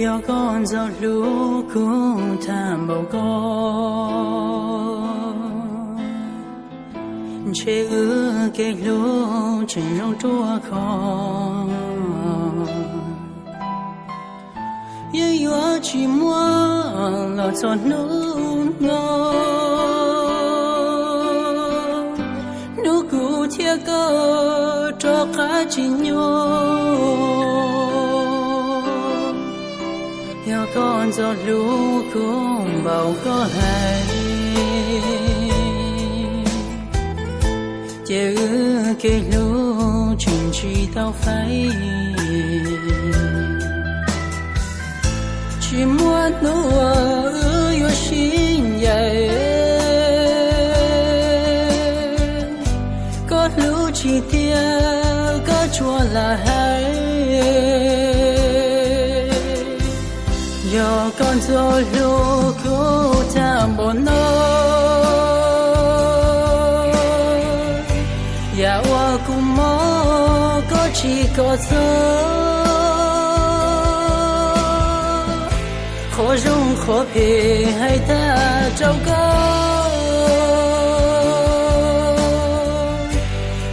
Yog koj ntxov hlub kuv tag npaum ko, ntshe wb kev hlub tseem zoo ruaj khov. Yeej yuav tsis muaj los txog hnub no, hnub kuv thiab koj rov qab tsis nyob. Yog koj ntxov hlub kuv npaum koj hais, ces wb kev hlub tseem tsis tau faib. Tsis muaj hnub uas wb yuav sib ncaim, koj hlub tsis tiag koj tsuas lam hais. Yog koj ntxov hlub kuv tag npaum no, yam uas kuv mob koj tsis koom txog. Qhov zoo qhov phem hais tag rau koj,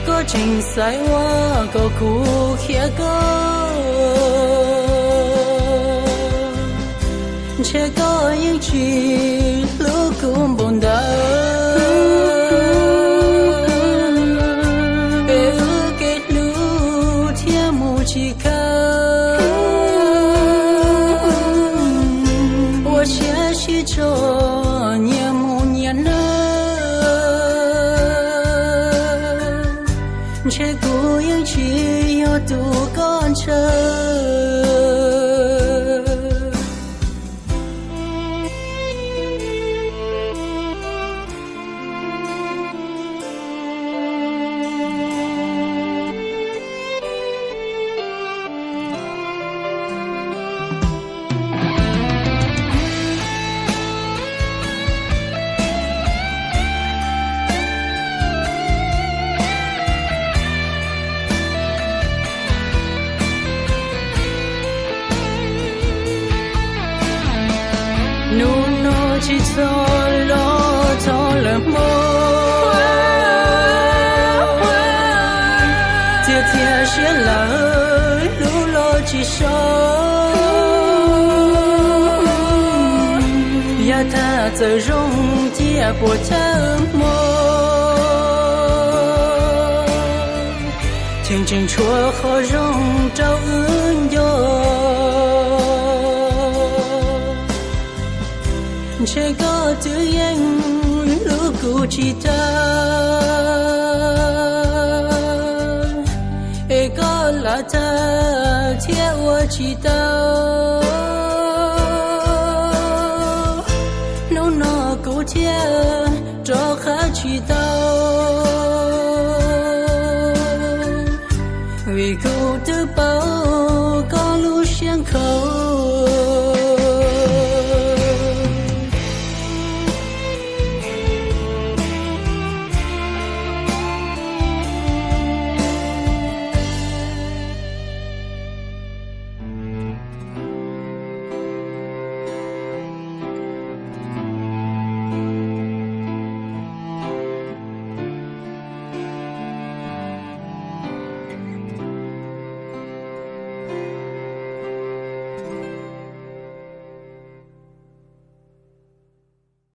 koj tseem xaiv ua kom kuv khiav koj. Ntshe koj yeej tsis hlub kuv npaum ntawd, es wb kev hlub thiaj mus tsis kawg. Ua siab sib tso nyias mus nyias nawb, ntshe kuv yeej tsis yog tus koj ntshaw. Hnub no tsis txog los txog lawm hmo, txias txias siab lawm hlub los tsis so. Yav tag txawm zoo cia puas chawb hmo, cheem tseem tshuav qhov zoo rau wb nco. Ntshe koj twb yeej hlub kuv tsis tag, es koj lam tag thiab ua tsis tau.